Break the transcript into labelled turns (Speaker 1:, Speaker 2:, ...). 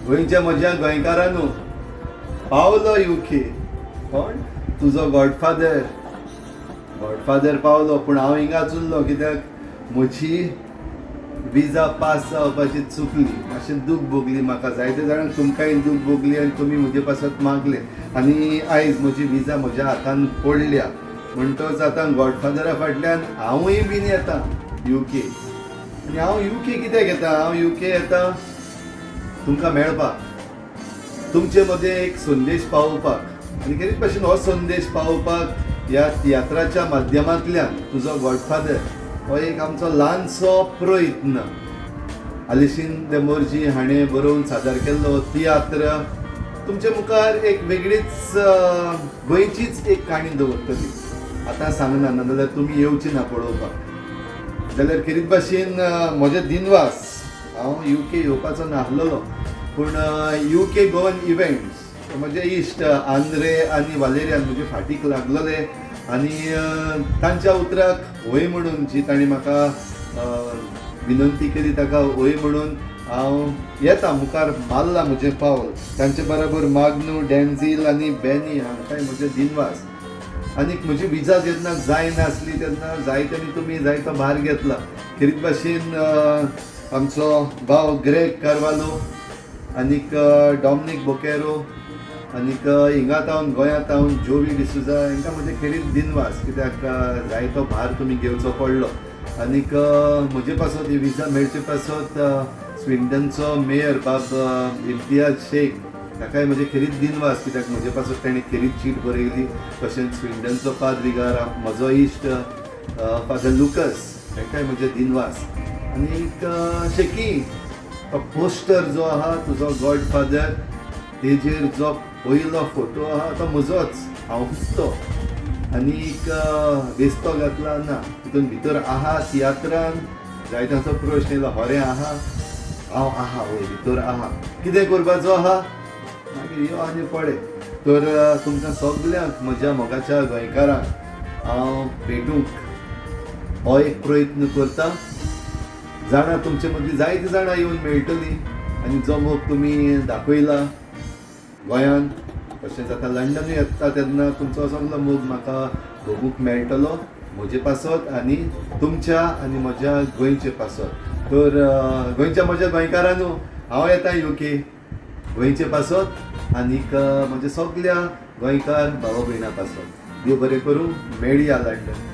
Speaker 1: गोंयच्या म्हज्या गोंयकारांनो, पावलो युके. कोण तुजो गॉडफादर? गॉडफादर पावलो, पूण हांव हिंगाच उरलो कित्याक म्हजी विजा पास जावपाची चुकली. मातशें दूख भोगली म्हाका, जायते जाणांक तुमकांय दूख भोगली आनी तुमी म्हजे पासत मागले आनी आयज म्हजी विजा म्हज्या हातान पडल्या. म्हणटच आतां गॉडफादरा फाटल्यान हांवूय बीन येता युके. आनी हांव युके कित्याक येता? हांव युके येता तुमकां मेळपाक, तुमचे मदें एक संदेश पावोवपाक. आनी खेरीत भाशेन हो संदेश पावोवपाक ह्या तियात्राच्या माध्यमांतल्यान तुजो गॉडफादर हो एक आमचो ल्हानसो प्रयत्न. आलिशीन दे मोर्जी हाणें बरोवन सादर केल्लो तियात्र तुमचे मुखार एक वेगळीच गोंयचीच एक काणी दवरतली. आतां सांगना, नाजाल्यार तुमी येवची ना पळोवपाक. जाल्यार खेरीत भाशेन म्हजे दिनवास, हांव युके येवपाचो नासलेलो, पूण युके गोवन इव्हेंट्स म्हजे इश्ट आंद्रे आनी वालेरियान म्हजे फाटीक लागलेले आनी तांच्या उतराक हय म्हणून जी तांणी म्हाका विनंती केली ताका हय म्हणून हांव येता, मुखार मारला म्हजें पावल. तांचे बराबर मागनू, डॅन्झील आनी बॅनी हांकांय म्हजे दिनवास. आनीक म्हजी विजा जेन्ना जायनासली तेन्ना जायत्यांनी तुमी जायतो भार घेतला. खेरीत भाशेन आमचो भाव ग्रेग कार्वालो आनीक डॉमनीक बोकेरो आनीक हिंगा तावन गोंयांत तावन जोवी डिसुजा हांकां म्हजे खेरीत दिनवास, कित्याक जायतो भार तुमी घेवचो पडलो. आनीक म्हजे पासत ही विजा मेळचे पासत स्विंडनचो मेयर बाब इम्तियाज शेख ताकाय म्हजे खेरीत दिनवास, कित्याक म्हजे पासत ताणें खेरीत चीट बरयली. तशेंच स्विंडनचो पाद्रिगार म्हजो इश्ट फादर लुकस ताकाय म्हजे दिनवास. आनीक शेकी तो पोस्टर जो आहा तुजो गॉडफादर तेजेर जो पयलो फोटो आहा तो म्हजोच, हांवूच तो. आनीक वेस्तो घातला ना, तितून भितर आहा तियात्रान जायत्यांचो प्रश्न येयलो, होरें आहा, हांव आहा, वय भितर आहा, कितें करपाचो आहा मागीर यो आनी पळय. तर तुमकां सगल्यांक म्हज्या मोगाच्या गोंयकारांक हांव भेटूंक हो एक प्रयत्न करता. जाणां तुमचे मदीं जायतीं जाणां येवन मेळटलीं आनी जो मोग तुमी दाखयला गोंयांत तशेंच आतां लंडनूय येता तेन्ना तुमचो सगलो मोग म्हाका भोगूंक मेळटलो म्हजे पासत आनी तुमच्या आनी म्हज्या गोंयचे पासत. तर गोंयच्या म्हज्या गोंयकारांनो, हांव येता युके गोंयचे पासत आनीक म्हज्या सगल्या गोंयकार भावा भयणां पासत. देव बरें करूं, मेळया लंडन.